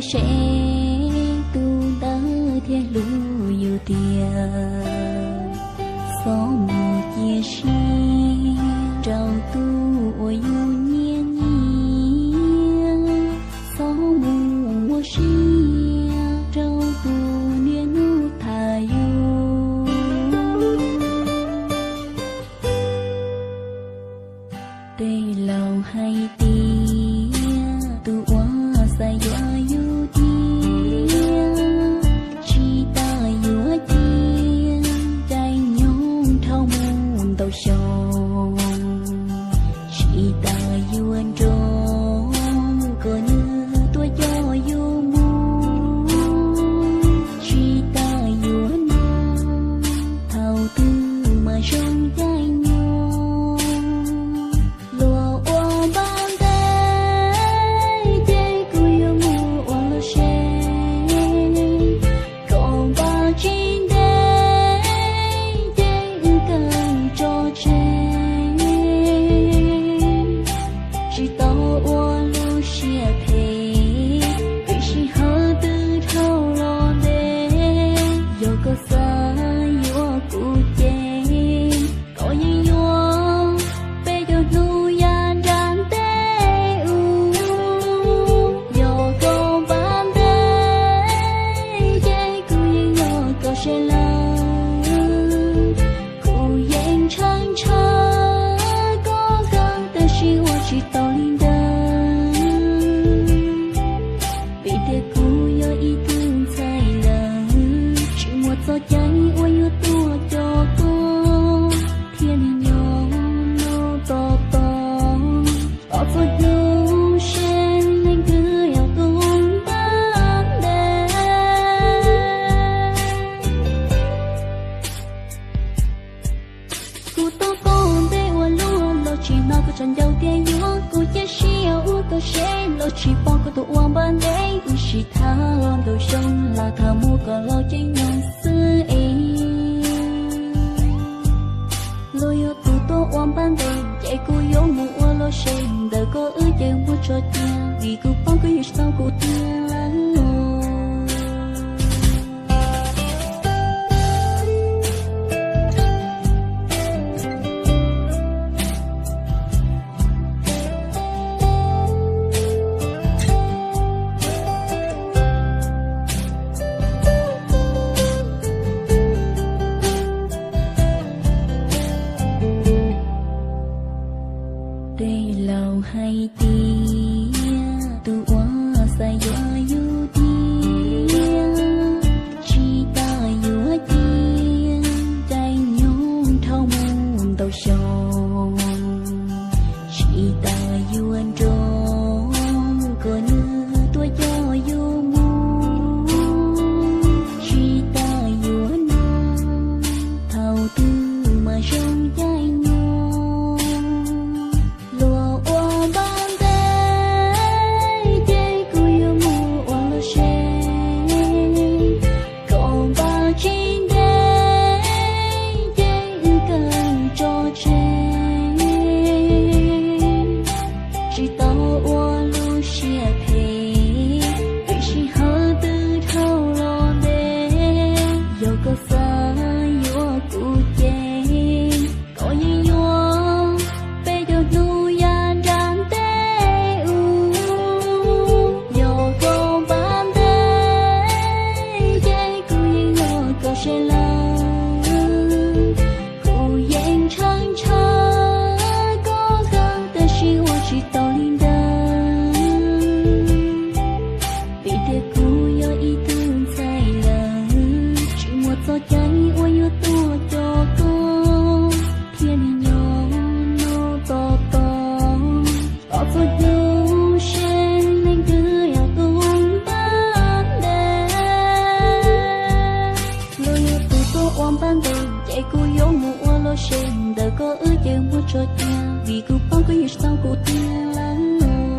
Seb tus ntawd thiaj hlub yus tiag, txhob mus cia siab rau tus uas yus nyiam nyiam, txhob mus muaj siab rau tus niaj hnub tham yus. Tej laus hais tias tus uas xav yuav yus tiag, tsis tas yuav cia caij nyoog dhau mus ntau xyoo, tsis tas yuav nrog kom nws tuaj coj yus mus, tsis tas yuav nrog thaum twg mas zoo caij nyoog. Luag ua npaj ntev ces kuv yuav mus ua los seb, kom npaj tsis ntev ces wb kawg tso tseg. Tsis tau ua lub siab phem, vim sij hawm twb dhau los ntev. Yog koj xav yuav kuv ces koj yeej yuav, peb cov hnub yav nram ntej ub. Yog koj npaj ntev ces kuv yeej yog koj seb lawm. Kuv yeej ntshaw ntshaw koj kawg tab sis ua tsis tau li ntawd, vim tias kuv yog ib tug ntxhais lawm, tsis muaj txoj cai uas yuav tuaj coj koj thiaj li nyob no tos tos. Tos txog hnub seb leej twg yog tus npaj ntev. Kuv tau tau ntev ua luaj los tsis hnov koj tsov ncauj tias yuav kuv, cia siab ua koj seb los tsis pom koj tus ua npaj ntev. Wb sib tham los ntau xyoo los tham mus kom laus caij nyoog xwb es, luag yog tus tuaj ua npaj ntev ces kuv yuav mus ua los seb, ntawm koj wb ces muab tso cia, vim kuv paub koj yeej tsis tau kuv tiag lawm. Tej laus hais tias tus uas xav yuav yus tiag, tsis tas yuav cia caij nyoog dhau mus ntau xyoo, tsis tas yuav nrog kom nws tuaj coj yus mus, tsis tas yuav nrog thaum twg mas zoo caij nyoog. Luag ua npaj ntev ces kuv yuav mus ua los seb, kom npaj tsis ntev ces wb kawg tso tseg. Tsis tau ua lub siab phem, vim sij hawm twb dhau los ntev. Yog koj xav yuav kuv ces koj yeej yuav, peb cov hnub yav nram ntej ub. Yog koj npaj ntev ces kuv yeej yog koj seb lawm. Kuv yeej ntshaw ntshaw koj kawg tab sis ua tsis tau li ntawd, vim tias kuv yog ib tug ntxhais lawm, tsis muaj txoj cai uas yuav tuaj coj koj thiaj li nyob no tos tos. Tos txog hnub seb leej twg yog tus npaj ntev. Luag yog tus tuaj ua npaj ntev ces kuv yuav mus ua los seb, ntawm koj wb ces muab tso cia, vim kuv paub koj yeej tsis tau kuv tiag.